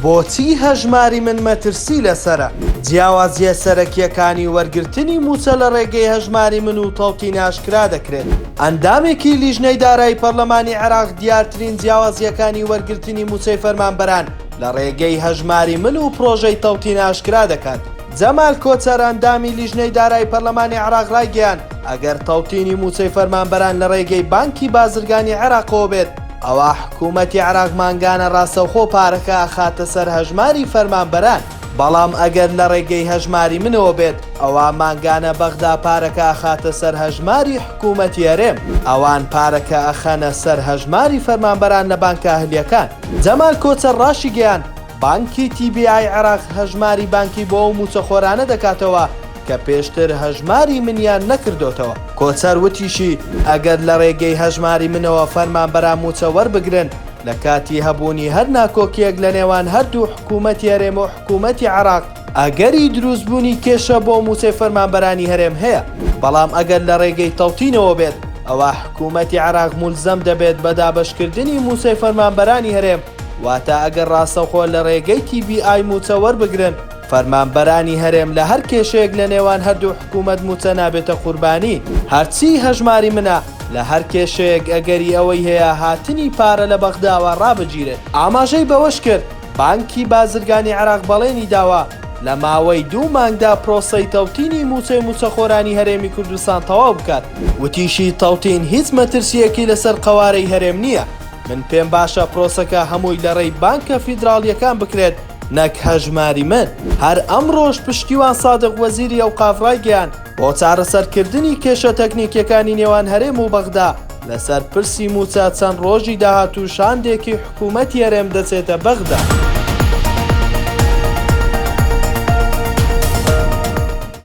بۆچی هەژماری من مەترسی لەسەرە؟ جیاوازییە سەرەکییەکانی وەرگرتنی مووچە لە ڕێگەی هەژماری من و تەوتین ئاشکرا دەکرێت. ئەندامێکی لیژنەی دارایی پەرلەمانی عێراق دیارترین جیاوازییەکانی وەرگرتنی مووچەی فەرمانبەران لە ڕێگەی هەژماری من و پڕۆژەی تەوتین ئاشکرا دەکات. جەمال کۆچەر ئەندامی لیژنەی دارایی پەرلەمانی عێراق ڕایگەیاند، ئەگەر تەوتینی مووچەی فەرمانبەران لە ڕێگەی بانکی بازرگانی عێراقەوە بێت، ئەوا حکوومەتی عێراق مانگانە ڕاستەوخۆ پارەکە ئەخاتە سەر هەژماری فەرمانبەران، بەڵام ئەگەر لە ڕێگەی هەژماری منەوە بێت، ئەوا مانگانە بەغدا پارەکە ئەخاتە سەر هەژماری حکوومەتی هەرێم، ئەوان پارەکە ئەخەنە سەر هەژماری فەرمانبەران لە بانکە ئەهلییەکان. جەمال کۆچەر ڕاشیگەیاند، بانکی تی بی ئای عێراق هەژماری بانکی بۆ ئەو مووچەخۆرانە دەکاتەوە کە پێشتر هەژماری منیان نەکردۆتەوە. کۆچەر وتیشی، ئەگەر لە رێگەی هەژماری منەوە فەرمانبەران مووچە وەربگرن، لە کاتی هەبوونی هەر ناکۆکییەک لە نێوان هەردوو حکوومەتی هەرێم و حکوومەتی عێراق، ئەگەری دروستبوونی کێشە بۆ مووچەی فەرمانبەرانی هەرێم هەیە، بەڵام ئەگەر لە رێگەی تەوتینەوە بێت، ئەوا حکوومەتی عێراق مولزەم دەبێت بە دابەشکردنی مووچەی فەرمانبەرانی هەرێم، واتە ئەگەر راستەوخۆ لە رێگەی تی بی ئای مووچە وەربگرن، فەرمانبەرانی هەرێم لە هەر کێشەیەک لە نێوان هەردوو حکوومەت مووچە نابێتە قوربانی، هەرچی هەژماری منە لە هەر کێشەیەک ئەگەری ئەوەی هەیە هاتنی پارە لە بەغداوە ڕابگیرێت. ئاماژەی بەوەشکرد، بانکی بازرگانی عێراق بەڵێنی داوە لە ماوەی دوو مانگدا پرۆسەی تەوتینی مووچەی مووچەخۆرانی هەرێمی کوردستان تەواو بکات. وتیشی، تەوتین هیچ مەترسییەکی لەسەر قەوارەی هەرێم نییە، من پێم باشە پرۆسەکە هەمووی لەڕێی بانکە فیدراڵییەکان بکرێت نەک هەژماری من. هەر ئەمڕۆش پشتیوان سادق وەزیری ئەوقاف ڕایگەیاند، بۆ چارەسەرکردنی کێشە تەکنیکیەکانی نێوان هەرێم و بەغدا لەسەر پرسی مووچە چەند ڕۆژی داهاتوو شاندێکی حکوومەتی هەرێم دەچێتە بەغدا.